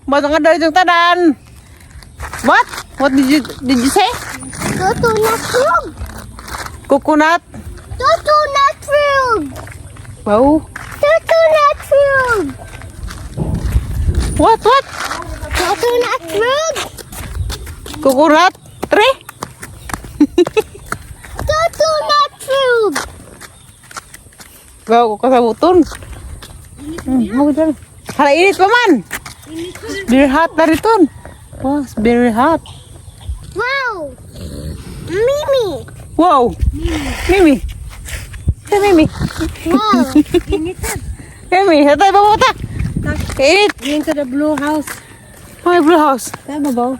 Basta nga dali yung tanan. What? What did you say? Coconut frog. Coconut? Coconut frog. Wow. Coconut frog. What? What? Coconut frog. Coconut tree? Coconut frog. Wow, ko kasabuton. Mo dyan. Hala, init pa man. It's very hot na riton. Wow, it's very hot. Wow. Mimi. Wow. Mimi. Hey, Mimi. Wow. Mimi, hatay ba mo ta? Init. Going to the blue house. Oh, blue house. Tama ba?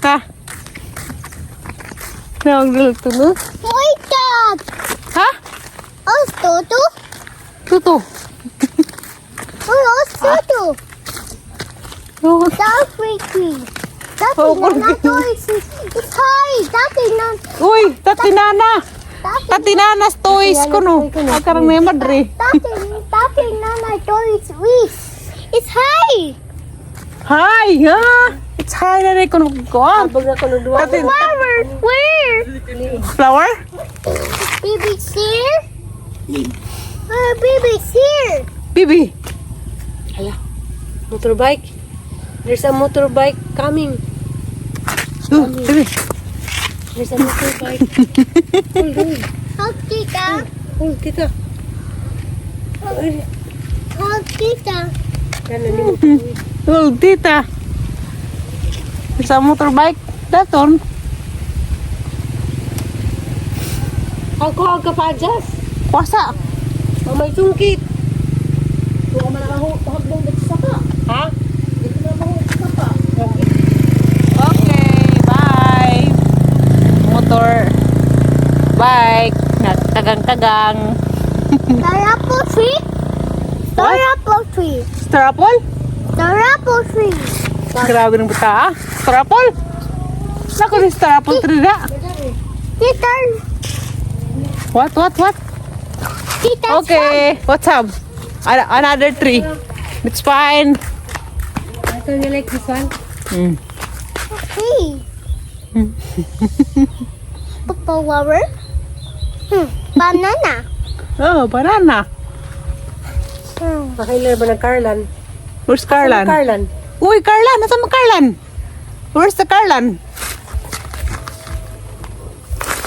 Ha? Nawag dulu no? Wait up. Ha? Oh, Toto. Tuto. Oh, Toto. Oh, That's freaky. That's Oh, not toys. It's high. That's not. Uy, tatinana. That's Tatinana's toys ko no. Akarang na yung madre. That's not toys. Wish. It's high. Hi, ha? It's high na rin ko kuan. Abog na ko nung duwa. Tatin Flower. Where? Flower? Baby's here. Baby's here. Bibi. Hala. Motorbike. There's a motorbike coming. Oh, bibi. There's a motorbike. Hold, hold. Help Tita. Hold, tita. Ay, Help Tita. yan, hindi mo. Oh, tita. Sa motorbike. Daton. Ako, ang kapadjas. Kwasa. Oh, may sungkit. Ha? Okay, bye. Motor bike nagkagang-kagang. Star apple tree. Star apple tree. Star apple? Star apple tree. Grabe ng buta ah. Star apple? Nako ni star apple tree na. Tita. What? Tita. Okay, what's up? Another tree. It's fine. I thought you like this one. Tree. Flower. Banana. Oh, banana. Pakailan ba ng Carlan? Where's Carlan? Carlan. Uy, Carlan! Nasa mo Carlan? Where's the Carlan?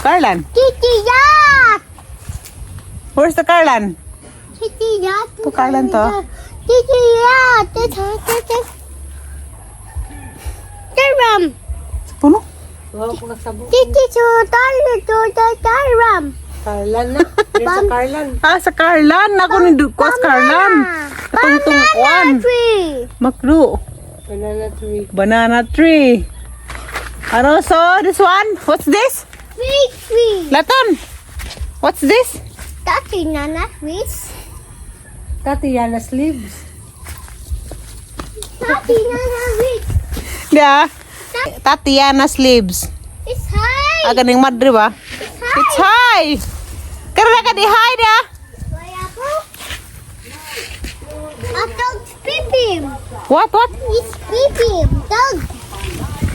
Carlan? Titi yak. Where's the Carlan? Titi yak. To Carlan to? Titi yak. Tita tita. Taram. Sa puno? Wow, pagkasabo. Titi to taru to taram. Carlan na. There's a Carlan. Ah, sa Carlan. Ako ni Dukas Carlan. Atong tungkuan. Tree. Makdo. Banana tree. Banana tree. Ano, so, this one? What's this? Tree tree. Laton. What's this? Tati nana trees. Tatiana's leaves. Tati nana trees. Yeah. Tatiana's leaves. It's high. Aga ning madre ba? It's high. It's high. Karena ka di high da. Why apple? A dog's peeping. What? It's peeping. Dog.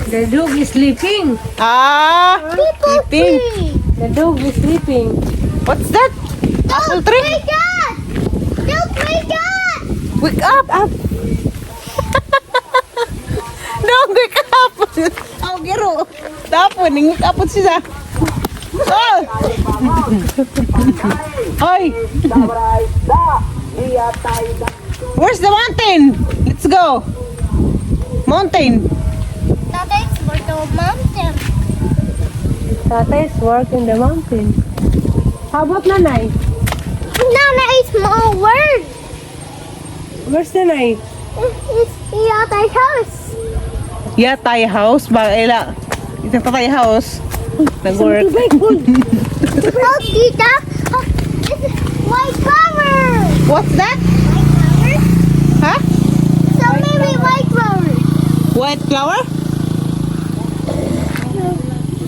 The dog is sleeping. Ah, People peeping. tree. The dog is sleeping. What's that? Apple tree? Wake up! Dog, wake up! Wake up. Up. Dog, wake up. Oh, giro. Tapon, ning wake up siya. Oh. Hoy. Where's the mountain? Let's go. Mountain. Tatay's for the mountain. Tatay's work in the mountain. How about Nanay? Nana is more word. Where's Nanay? It's the house. Yatay house ba ila? Isang tatay house. Nag-work. Oh, Tita. Oh, it's white flower. What's that? White flower? Huh? So maybe white flower. White flower?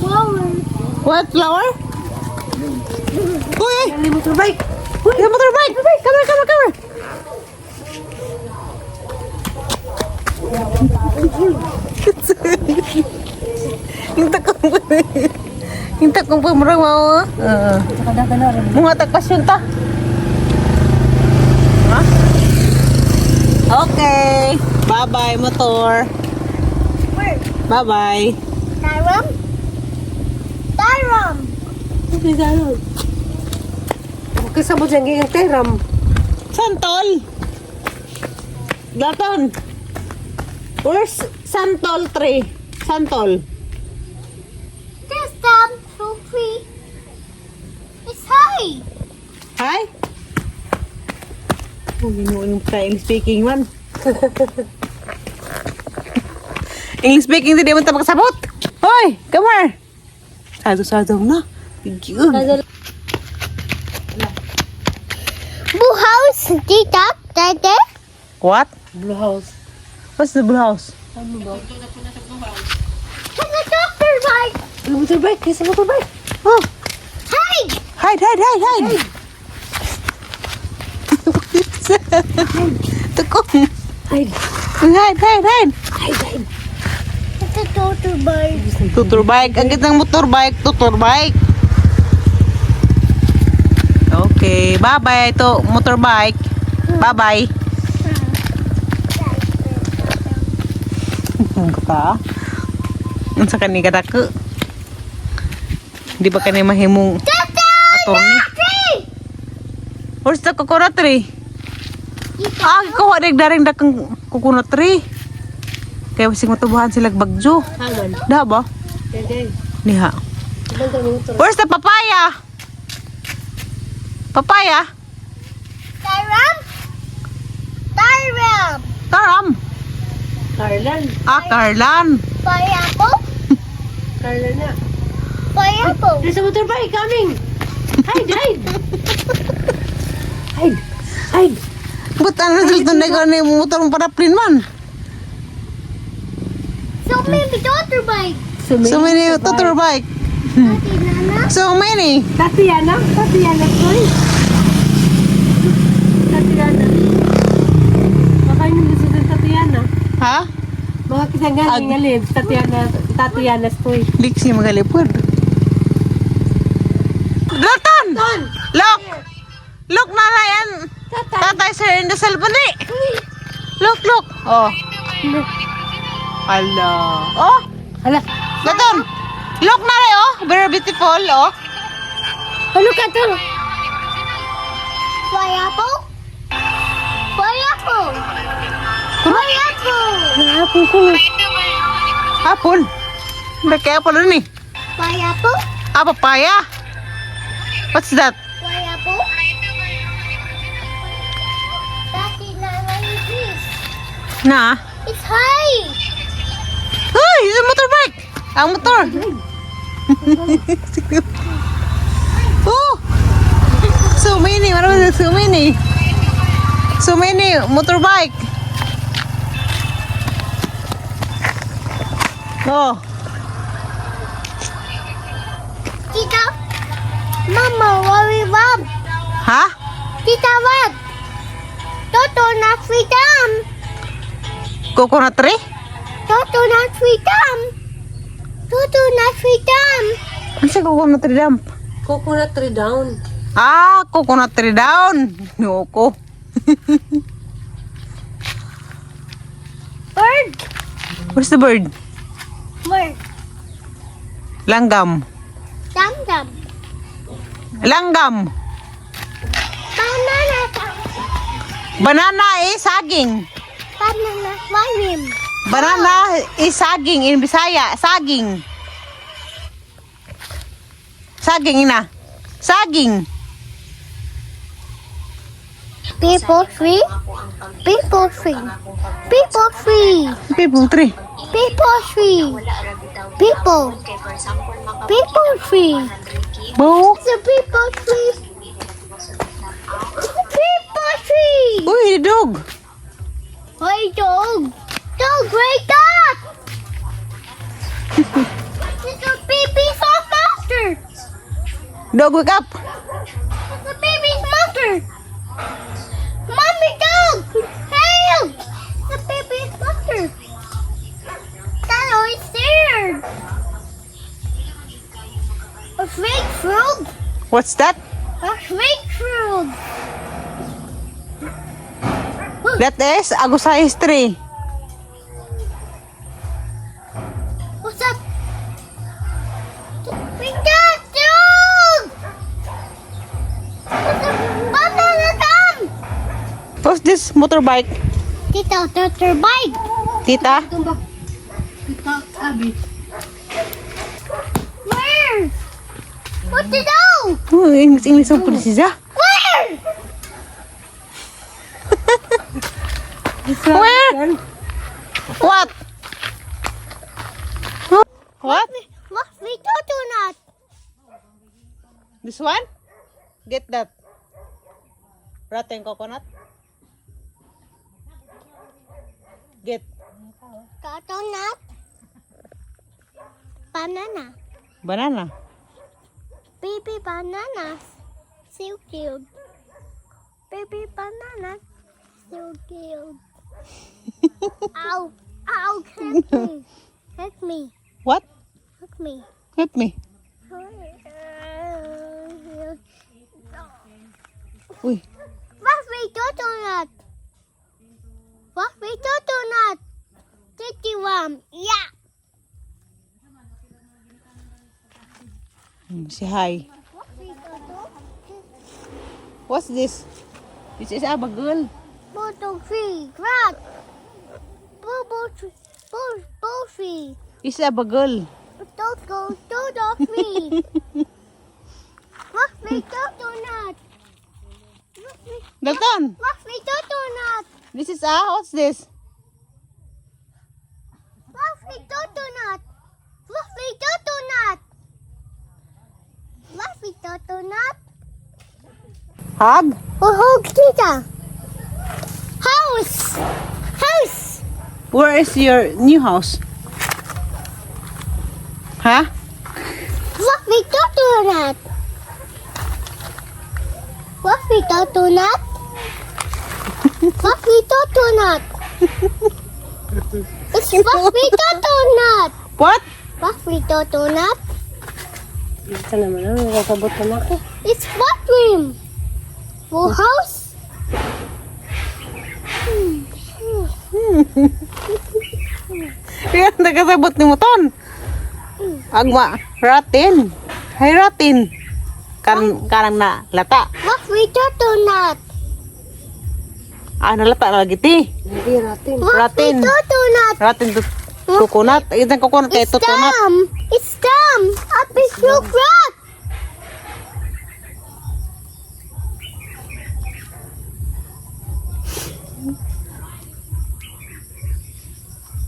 Flower. White flower? Uy, uy! Ano yung motorbike? Uy, yung motorbike! Come here, come here, come here! Hinta kong hinta kong pamurang mao. Oo. Mga tagpasyon ta. Ha? Okay. Bye-bye, motor. Where? Bye-bye. Tyram? Tyram! Okay, gano'n. Kasabot dyan, yung teram. Santol. Dalton. Where's Santol tree? Santol. There's some two tree. It's high. Hi. Oh, ginoo yung ka English speaking man. English speaking di man ta makasabot. Hoy, come here. Sado-sado na. Bigyan. Blue house, tita, tete. What? Blue house. What's the blue house? Ano ba? There's a doctor bike. Motorbike, kaysa motorbike. Oh, Hide! Hide, hide, hide, hide. Tukong. Hide. Hide, hide, hide. Hide, hide. It's a doctor bike. Tutor bike. Ang gitnang motorbike, tutor bike. Okay, bye-bye to motorbike. Bye-bye. Ka. Unsa kani kadako? Di ba kani mahimong attorney? Tree! Where's the coconut tree? Ah, kuha dig daring dakang coconut tree. Kaya basig matubuhan sila bagjo. Haman. Daha ba? Dede. Niha. Ibang motor. Where's the papaya? Papaya? Tyram? Tyram! Taram. Carlan. Ah, Carlan. Pineapple? Carlan na. Pineapple. There's a motorbike coming. Hide, hide. Hide. Hide. But ano sila tunay ko ni motor mong paraplin man. So maybe doctor bike. So many motor bike. Tati Nana. So many. Tatiana? Tatiana, sorry. Tatiana. Baka yung gusto ng Tatiana. Ha? Baka kita galing nga live. Tatiana, Tatiana story. Dik siya magalipod. Dalton! Look! Look, nanay and tatay sir in the cellphone eh. Look, look. Oh. Ala. Oh! Hala. Dalton! Look, nanay, oh. Very beautiful, oh. Oh, look at her. Pineapple? Pineapple. Pineapple. Naapon ko. Apple. Hindi, kaya apple rin eh. Pineapple? Ah, papaya. What's that? Pineapple? Tati Nana is this. Na? It's high. Uy, it's a motorbike! Ang motor! Oh! So many, marami so many. So many motorbike. Oh, Tita. Mama, worry Bob. Ha? Tita, what? Toto not free dam. Coconut tree? Toto not free dam. Toto not free dam. Ano sa coconut tree dam? Coconut tree down. Ah, coconut tree down. No ko. Bird. Where's the bird? Bird. Langgam. Dum dum. Langgam. Banana. Banana is saging. Banana. Marim. Banana is saging in Bisaya. Saging. Saging ina. Saging. People tree. People tree. People tree. People tree. People tree. People. People tree. Bo. It's a people tree. It's a people tree. Uy, dog. Hey, dog. Dog, wake up. It's a baby soft monster. Dog, wake up. It's a baby's monster. Mommy, dog. Help. It's a baby's monster. What's that? A grapefruit. That is Agusais tree. What's that? We got dog. What's the banana come? What's this motorbike? Tita, tata, bike. Tita? Tita, abi. Where? What to do? Oh, English, English ang pulisya. Where? Where? What? Huh? What? What we do to not? This one? Get that. Rotten coconut. Get. Coconut. Banana. Banana. Baby bananas. So cute. Baby bananas. So cute. Ow. Ow. Help me. Help me. What? Help me. Help me. What Uy. we do to not? What we do to not? 31. Yeah. Say hi. What we do to? What's this? This is abagul. Bottle tree. Grass. Bubble tree. Bull tree. This is abagul. Don't go to the tree. What we do to not? Dalton, What we do to not? this is a, what's this? What we do to not? What we do to not? What we do to not? Hog? Oh, hog tita. House. House. Where is your new house? Huh? What we do to not? What we do to not? What we do to not? It's what we do to not. What? What we do to not? Ito naman, ano, nakakabot na ako. It's bathroom. Full house. Yan, nagkasabot ni Muton. Agma, rotten. Hay rotten. Kan, kanang na lata. What we do to not? Ah, nalata na lagi ti. Hindi, rotten. What Rotten. we do to not? Rotten to coconut. Itang coconut kay It's coconut. dumb. It's dumb. Up is no rock.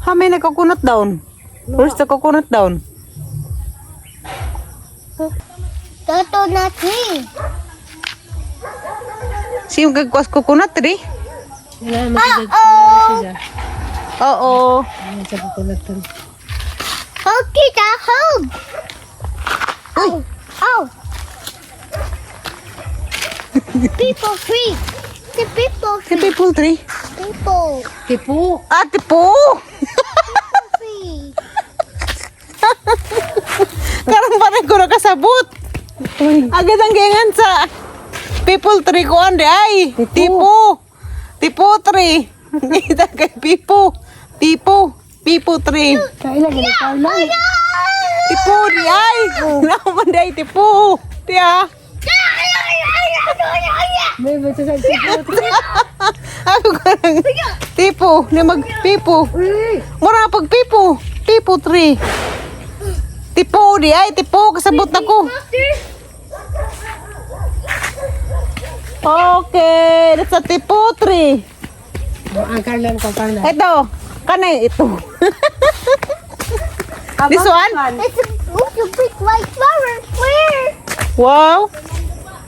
How many coconut down? Where's the coconut down? Coconut tree. Sino gagwas coconut tree? Wala, magigag siya. Oo. Ayan, sa coconut tree. Hug tita, hug. Uy, Ow. People tree. The people si tree. people tree. People Tipu! Ah, tipo. tree. Karon pa rin ko nakasabot. Agad ang gengan sa people tree ko ande ay. Tipo. Tipo tree. Kita kay pipo. Tipo. Pipo tree. Kain na, ganito lang. Tipo di ay. Naman di ay tipo. Tiya. May basta sa tipu. Ako ka lang. Tipo. Ni mag pipo. Mura pag pipo. Pipo tree. Tipo di ay. Tipo. Kasabot na ko. Okay. That's a tipo tree. Ang Carlan ko, Carlan. Ito. Kanay ito. This one? It's a big white flower. Where? Wow.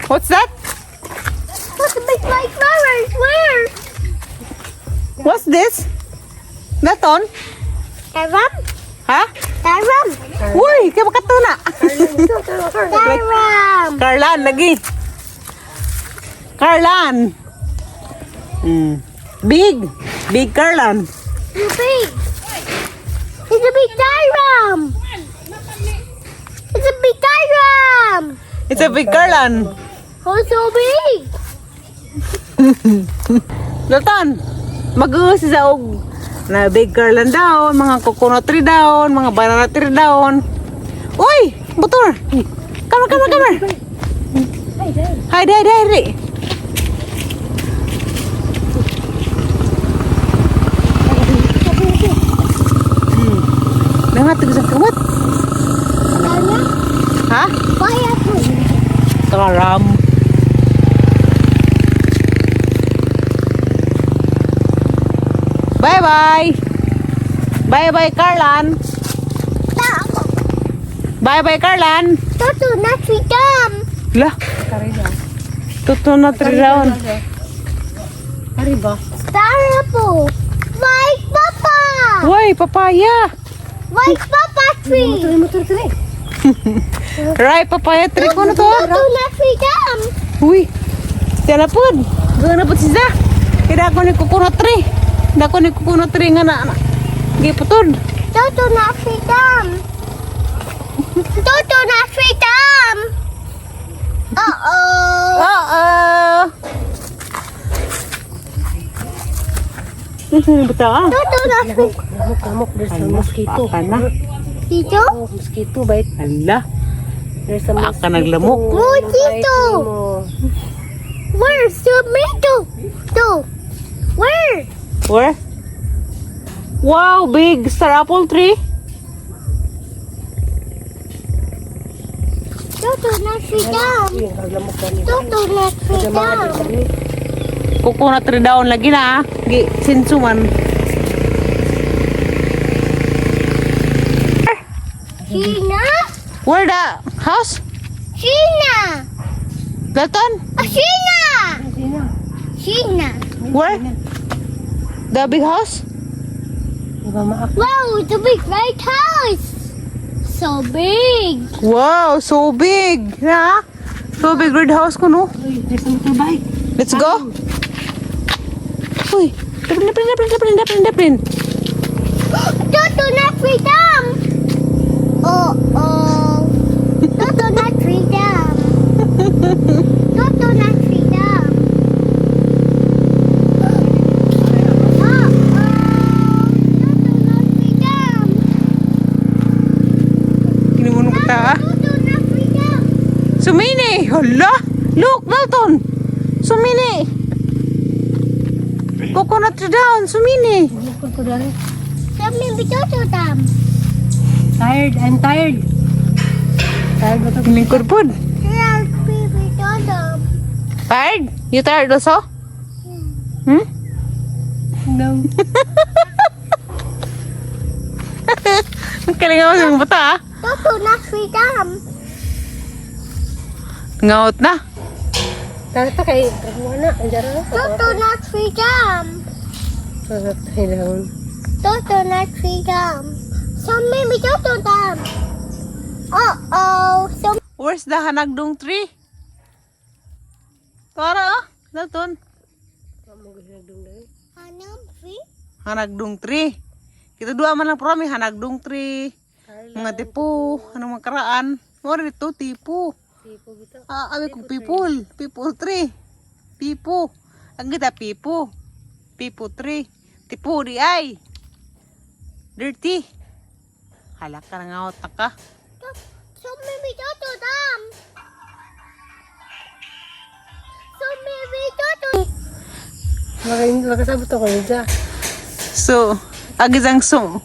What's that? What's a big white flower? Where? What's this? Dalton? Taram. Ha? Taram. Uy, kaya makatuna. Taram. Carlan, lagi. Carlan. Big. Big Carlan. You big. It's a big diagram. It's a big diagram. It's a big Carlan. Oh, so big. Dalton, mag sa og na big garland down, mga coconut tree down, mga banana tree down. Uy, motor. Come on, come on, come on. Hi, hi, hi, hi. Nangatag sa kawat. Nana, Ha? why apple? Karam. Bye-bye. Bye-bye, Carlan. Bye-bye, Carlan. Toto, not freedom. La, Kari na. totoo na tree down. Kari ba? Star apple. White papa. Uy, papaya. White papa tree. Motor, motor, tree. Right, papaya tree ko na to. Toto, not freedom. Uy, siya na pod. Gawin na pod siya. Kaya ako ni coconut tree. Dako ni coconut tree nga na. Giputod. Toto, not freedom. Toto, not freedom. Uh-oh. Oo. Ano ba ta? Toto, not freedom. Lamok, lamok. There's a mosquito. Baka na. Tito? Oh, mosquito bite. Hala. There's a Baka mosquito. naglamok. Mosquito. Bite mo. Where's tomato? To. Where? Where? Wow, big star apple tree. Toto, not freedom. Uy, ang lamok na niya. Toto, not freedom. Coconut tree down lagi na. Gi sinsuman. Sheena? Where the house? Sheena! Dalton? Oh, Sheena! Sino? Sheena. Where? The big house? Di ba maak? Wow, the big white house. So big. Wow, so big. Na? So big red house ko no. Uy, there's a motorbike. Let's go. Uy, daprin, daprin, daprin, daprin, daprin, daprin. Toto, not freedom. Oh, oh. Toto, not freedom. Toto, not freedom. Oh, oh. Toto, not freedom. Kinumunong ko ta. Ah. Toto, not freedom. Sumini! Hala! Look, Dalton! Sumini! Coconut tree down! Sumini! Bukod ko dali. Sabi mi Toto dam. Tired. I'm tired. Tired ba to? Lingkod pod. Tired baby Toto. Tired? You tired also? Hmm? No. Ang kalingaw sa mga bata ah. Toto, not freedom. Ngaot na. Tara ta kay trabuhan na. Andiyan na. Toto, not freedom. Kailangan. Toto, not freedom. Sabi mi Toto dam. Oh, oh. So Where's the hanagdong tree? Tara ah. Dalton. Ano, free? Hanagdong tree. Kita dua man lang pero may hanagdong tree. Mga tipo, anong mga karaan. Mora dito, tipo. Tipo bitaw. Ah, abi ko people, people tree. Pipo. Ang kita pipo. Pipo tree. Tipo di ay. Dirty. Hala ka na nga ka. So maybe Toto dam. So maybe Toto. Makasabot ako niya. So, agizang so.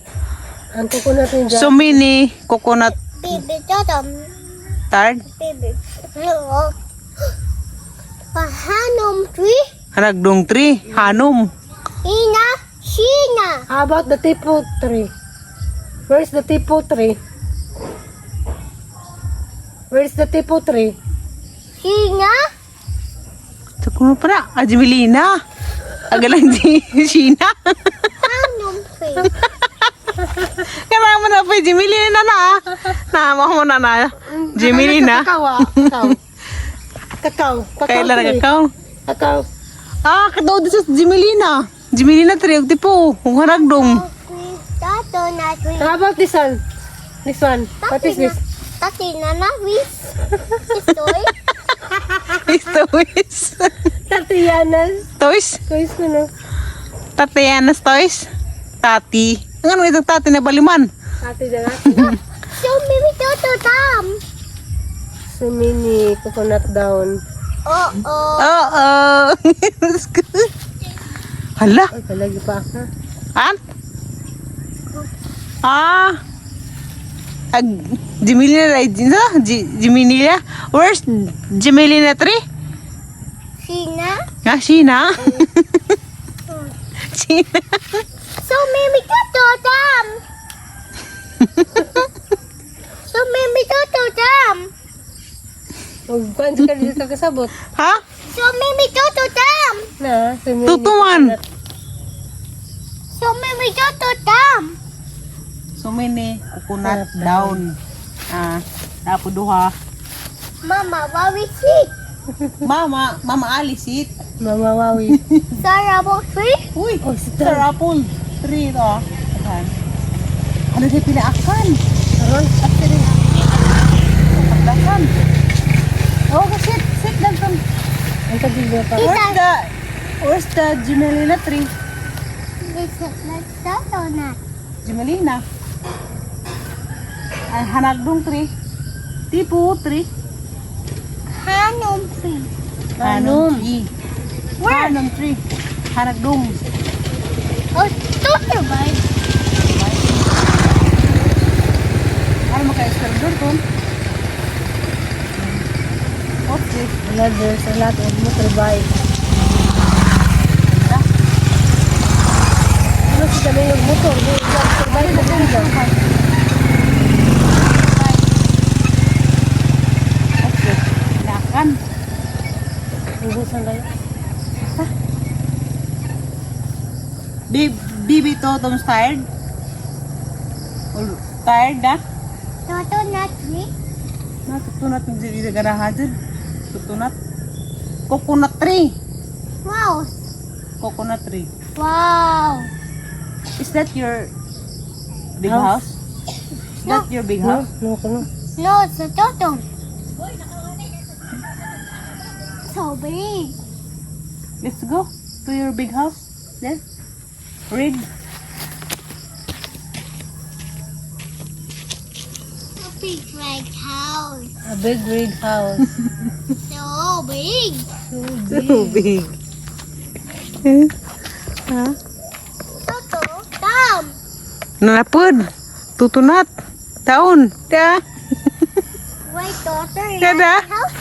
Ang coconut niya. So many coconut Baby Toto. tard. Baby. No. Pahanom tree. Hanagdong tree. Hanum. Ina. Sheena. How about the tipo tree? Where's the tipo tree? Where's the tipo tree? Sheena. Sa kuno pa na. Ajimilina. Agalang di Sheena. Hanom tree. Kaya mo na pa Jimilina na. Nama mo na na. Jimilina. Kakao ah. Kakao. Kakao. Kakao Kailan na tree. kakao? Kakao. Ah, kadaw di sa Jimilina. Jimilina tree og tipo, kung hanagdong. Toto na tree. How about this one? This one. What is this? Tati nana wis. Toy. Is toys. Tatiana's Toys? toys ko no. Tatiana's toys? Tati. Ang ano itong tati na baliman? Tati na natin. So many toto dam. So many coconut down. Oh oh. Oo. Hala. Ay, palagi pa ka. An? Ah. Ag Jimilina ra na Jimilina. Where's Jimilina tree? Sina. Ah, Sheena. Sheena. So many toto dam. So many toto dam. Huwag ka dito ka kasabot. Ha? So many toto dam. Na, so many Tutuman. coconut. So many toto dam. So many coconut down. Ah, dapo duha. Mama, what we see? Mama, Mama Alice it. Mama Wawi. Sarah tree. Uy, Oh, sit Sir down. Apple. Tree ito. Ah. Ayan. Ano siya pinaakan? Aron. Pagdakan. Oh, sit, sit lang tong. Ang tagig na pa. Where's the Gemelina tree? This is not toto na. Gemelina. Ay, hanagdong tree. Tipo tree. Hanum tree. Hanum. Tree. Where? Hanum tree. Hanagdong. Oh, toto bike. Ano maka-escalator to? What's this? Wala, there's a lot of motorbike. Ano si dami yung motor? May motorbike na din lang. What's this? Lakan. Ubusan tayo. Baby Totom's tired? Or tired na? Toto nut tree. Na, tutunat ng dili ganahan dyan. Tutunat. Coconut tree. Wow. Coconut tree. Wow. Is that your big House? house? Is that your big No, house? no, no. No, it's a toto. So big. Let's go to your big house. There. Read. A big red house. A big red house. So big. So big. So big. Ha? Toto dam. Nanapod. Tutunat. Taon. Da. Wait, daughter. Dada. House.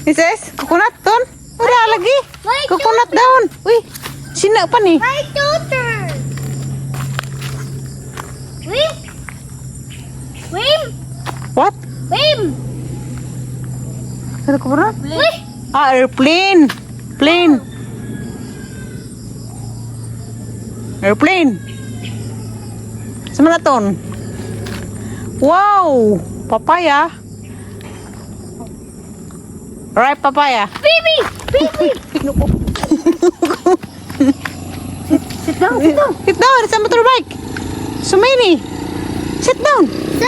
Ises, coconut ton. Ura lagi. Wait, Coconut down. Uy, sina pa ni. My daughter. Wim. Wim. What? Wim. Ano ko ba? Wim. Ah, airplane. Plane. Airplane. Sa mana ton? Wow, papaya. Ripe papaya. Baby. Baby. Sit down, sit down. Sit down, it's a motorbike. So many. Sit down. So,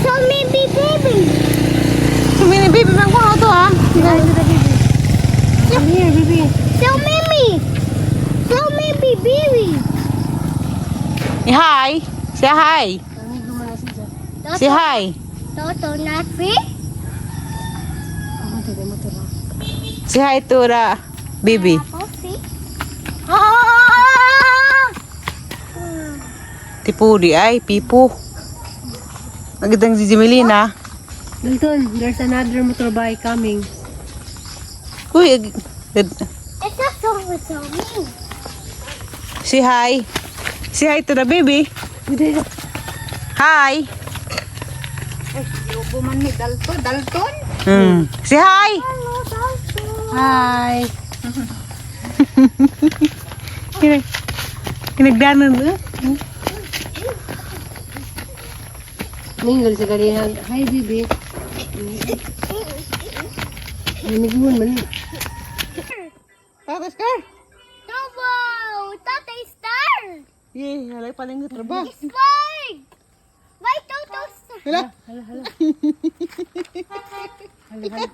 so maybe baby. So many baby man ko to ah. Come here, baby. So many. So maybe baby. Eh, hi. Say hi. Say hi. Toto not free. Oh, dito, motor. Say hi to the baby. Apple tree. Ah! Tipo di ay, pipo. Magandang si Jimelina. Dalton, there's another motorbike coming. Uy, It's not so so me. say hi. Say hi to the baby. Hi. Dalton? Say hi. Hello, Dalton. Hi. Kinagdanan. Eh. Mingle sa galihan. Hi, baby. Namigun man. Tata Scar. Wow, Tatay Star. Yeah, halay paling trabaho. It's big. My Toto Hala. Hala, hala. Hala, hala.